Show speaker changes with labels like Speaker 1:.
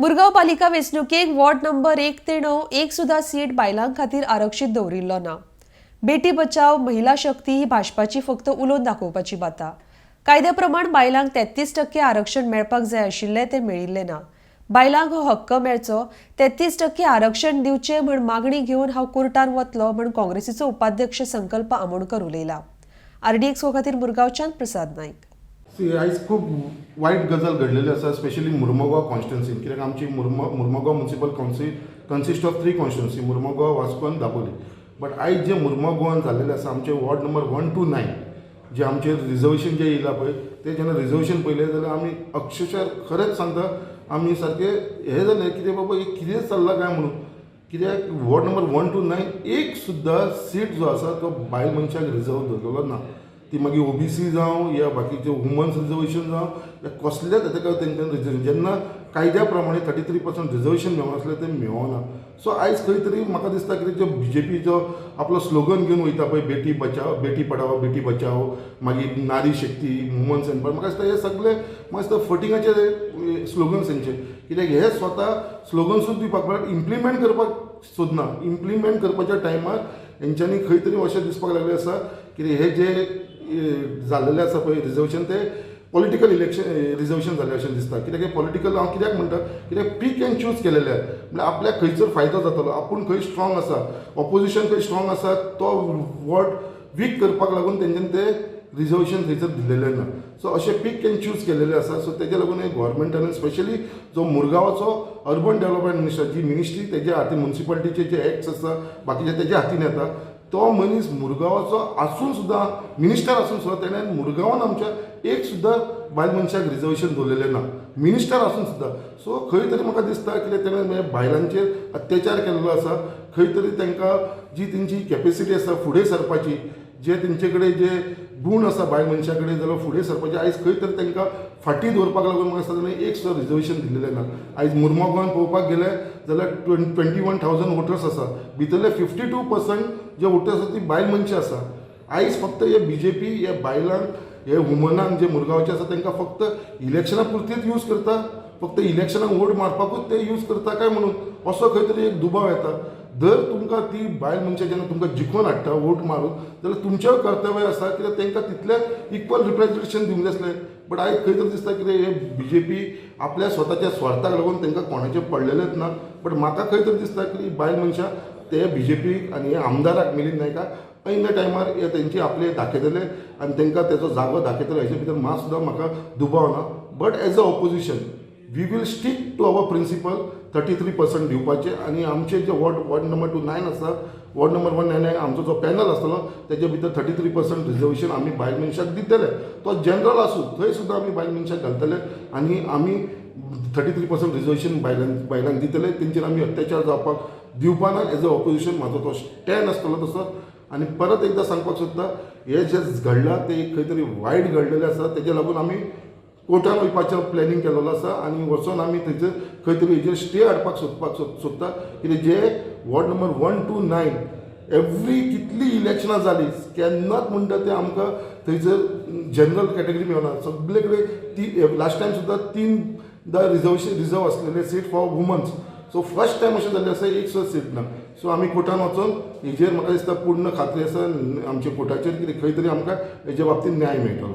Speaker 1: मुरगांव पालिका वेंचणुकेक ward number 1 ते 9 एक सुद्धा सीट बायलां खातीर आरक्षीत दवरिल्लो ना. बेटी बचाव, महिला शक्ती ही भाजपाची फक्त उलोवन दाखोवपाची बाता. कायद्या प्रमाण बायलांक 33% आरक्षण मेळपाक जाय आशिल्लें, तें मेळिल्लें ना. बायलांक हो हक्क मेळचो, 33% आरक्षण दिवचें म्हण मागणी घेवन हांव कोर्टान वतलो म्हण काँग्रेसीचो उपाध्यक्ष संकल्प आमोणकर उलयला. आरडीएक्स खातीर मुरगांवच्यान प्रसाद नायक.
Speaker 2: सी, आयज खूब वायट गजाल घडलेली आसा, स्पेशली मुर्मगांव कॉन्स्टिट्युन्सीन, कित्याक आमची Mormugao municipal council consist of three constituency, Mormugao, Vasco आनी दाबोली. बट आयज जे मुर्मगांवान जाल्लेलें आसा, आमचे वॉर्ड नंबर 1 टू 9 जे आमचे रिजर्वेशन जे येयलां पळय, ते जेन्ना रिजर्वेशन पळयलें जाल्यार आमी अक्षरशः, खरेंच सांगता, आमी सारके हें जालें, कितें बाबा हे कितें चल्लां काय म्हणून. कित्याक वॉर्ड नंबर 1 टू 9 एक सुद्दां सीट जो आसा तो बायल मनशाक रिजर्व दवरलेलो ना. ती मागीर ओबीसी जावं या बाकीचे वुमन्स रिजर्वेशन जावं या कसलेच ताका तेंच्यान रिजर्वेशन, जेन्ना कायद्या प्रमाणे 33% रिजर्वेशन मेळनासलें, तें मेळना. सो आयज खंय तरी म्हाका दिसता कितें, जो बीजेपीचो आपलो स्लोगन घेवन वयता पळय, बेटी बचाओ, बेटी पढाओ, बेटी बचाओ, मागीर नारी शक्ती, वुमन्स एम्पावर, म्हाका दिसता हे सगळे म्हाका दिसता फटिंगाचे स्लोगन्स हेंचे. कित्याक हे स्वता स्लोगन्सूच दिवपाक, बट इम्प्लिमेंट करपाक सोदना. इम्प्लिमेंट करपाच्या टायमार हेंच्यांनी खंय तरी अशें दिसपाक लागलें आसा की हे जे जाल्लेलें आसा पळय रिजर्वेशन, ते पॉलिटिकल इलेक्शन रिजर्वेशन जालें अशें दिसता. कित्याक हे पॉलिटिकल हांव कित्याक म्हणटा, कित्याक पीक एंड चूज केलेले आहा. म्हणल्यार आपल्याक खंयसर फायदो जातलो, आपूण खंय स्ट्रॉंग आसा, ऑपोजिशन खंय स्ट्रॉंग आसा, तो वॉर्ड वीक करपाक लागून तेंच्यांनी ते रिजर्वेशन थंयसर दिल्लेलें ना. सो अशें पीक एंड चूज केलेलें आसा. सो तेज्या लागून हे गोवोरमेंटान, स्पेशली जो मुरगांवाचो अर्बन डेवलपमेंट मिनिस्टर, जी मिनिस्ट्री तेज्या हातीन, मुन्सिपालिटीचे जे एक्ट्स आसा बाकीचे तेज्या हातीन येता, तो मनीस मुरगांवाचो आसून सुद्दां, मिनिस्टर आसून सुद्दां तेणें मुरगांवान आमच्या एक सुद्दां बायल मनशाक रिजर्वेशन दवरलेलें ना, मिनिस्टर आसून सुद्दां. सो खंय तरी म्हाका दिसता कितें, तेणें म्हणजे बायलांचेर अत्याचार केल्लो आसा. खंय तरी तांकां जी तेंची कॅपेसिटी आसा फुडें सरपाची, जे तेंचे कडेन जे गूण आसा बायल मनशा कडेन जाल्यार फुडें सरपाचे, आयज खंय तरी तांकां फाटीं दवरपाक लागून म्हाका दिसता ताणें एक सुद्दां रिजर्वेशन दिल्लेलें ना. आयज मुर्मगांवान पळोवपाक गेले जाल्यार 21,000 वोटर्स आसा, भितरले 52% जे वोटर्स आसा ती बायल मनशां आसा. आयज फक्त हे बीजेपी हे बायलांक, हे वुमनांक जे मुरगांवचे आसा तांकां फक्त इलेक्शना पुरतीच यूज करता, फक्त इलेक्शनाक वोट मारपाकूच ते यूज करता काय म्हणून असो खंय तरी एक दुबाव येता. जर तुमकां ती बायल मनशां जेन्ना तुमकां जिखोवन हाडटा वोट मारून, जाल्यार तुमचें कर्तव्य आसा कित्याक तांकां तितलें इक्वल रिप्रेजेंटेशन दिवंक जाय आसलें. बट आयज खंय तरी दिसता कितें, हे बीजेपी आपल्या स्वताच्या स्वार्थाक लागून तांकां कोणाचें पडलेलेंच ना. बट म्हाका खंय तरी दिसता की बायल मनशां ते बीजेपीक आनी हे आमदाराक मिलिंद नायकाक ऐन टायमार हे तेंची आपले दाखयतले आनी तांकां तेजो जागो दाखयतले, हेजे भितर मात सुद्दां म्हाका दुबाव ना. But as a opposition we will stick to our principle, 33% दिवपाचे. आनी आमचे जे वॉर्ड नंबर 2 9 आसा, वॉर्ड नंबर 1 9 9, आमचो जो पॅनल आसतलो तेजे भितर 33% रिजर्वेशन आमी बायल मनशाक दितले. तो जनरल आसूं, थंय सुद्दां आमी बायल मनशाक घालतले आनी आमी 33% रिजर्वेशन बायलांक दितले. तेंचेर आमी अत्याचार जावपाक दिवपा ना. एज अ ऑपोजिशन म्हाजो तो स्टँड आसतलो तसो. आनी परत एकदां सांगपाक सोदता, हें जें घडलां तें एक खंय तरी वायट घडलेलें आसा. तेज्या लागून आमी कोर्टान वयपाचें प्लॅनिंग केलेलो आसा आनी वचोन आमी थंयसर खंय तरी हेजेर स्टे हाडपाक सोदपाक सोदता. कित्याक जे ward number 1 to 9 every कितलीं इलेक्शनां जालीं, केन्नाच म्हणटा तें आमकां थंयसर जनरल कॅटेगरी मेळना. सगळे कडेन ती लास्ट टायम सुद्दां तीनदा रिजर्वेशन रिजर्व आसलेले seat for womens. So first time अशें जाल्लें आसा, एक सुद्दां सीट ना. सो आमी कोर्टान वचोन हेजेर म्हाका दिसता पूर्ण खात्री आसा आमच्या कोर्टाचेर, कितें खंय तरी आमकां हेजे बाबतींत न्याय मेळटलो.